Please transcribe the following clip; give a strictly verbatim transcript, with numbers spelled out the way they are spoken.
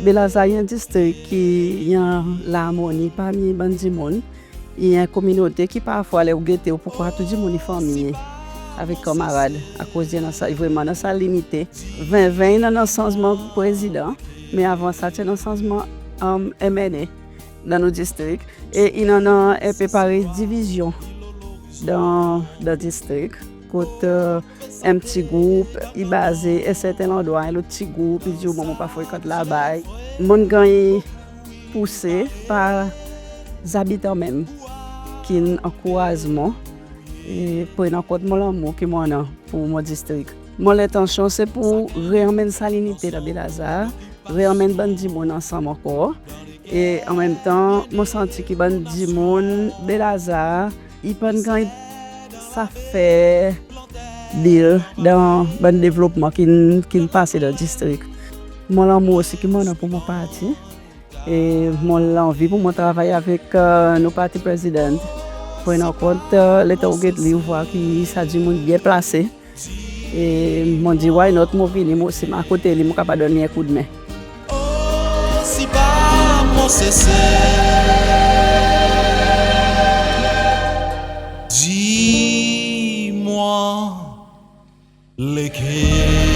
Baie Lazare i en distrik ki i an larmoni parmi bann dimoun. I en kominote ki parfwa ler ou gete ou pou krwar tou dimoun i fanmye avek kanmarad, akoz i annan sa, i vreman annan sa linite. Ven ven i annan sanzman prezidan, me avan sa ti annan sanzman, um, M N A dan nou distrik. E i annan en pe parey divizyon dan, dan distrik, kot, e, en pti group i baze en serten landrwa, en lot pti group i dir ou, "Mwan mon pa frekant laba." Mon'n ganny pouse par zabitan menm ki'n ankouraz mwan e pran an kont mon lanmour ki mon annan pour mon distrik. Mon lentansyon se pour re-anmenn sa linite dan Baie Lazare, re-anmenn bann dimoun ansanm ankor. E an menm tan mon santi ki bann dimoun Baie Lazare i pa'n ganny sa fer bil dan bann devlopman ki'n, ki'n pase dan distrik. Mon lanmour osi ki mon annan pour mon parti, e mon lanvi pour mon travay avek, e, nou parti prezidan. Pran an kont, e, letan ou get li ou vwar ki sa dimoun byen plase. E mon dir, "Why not?" Mon vini, mon osi mon akote li, mon kapab donn li en koudmen. O sipa mon Sesel, dir mwan lekel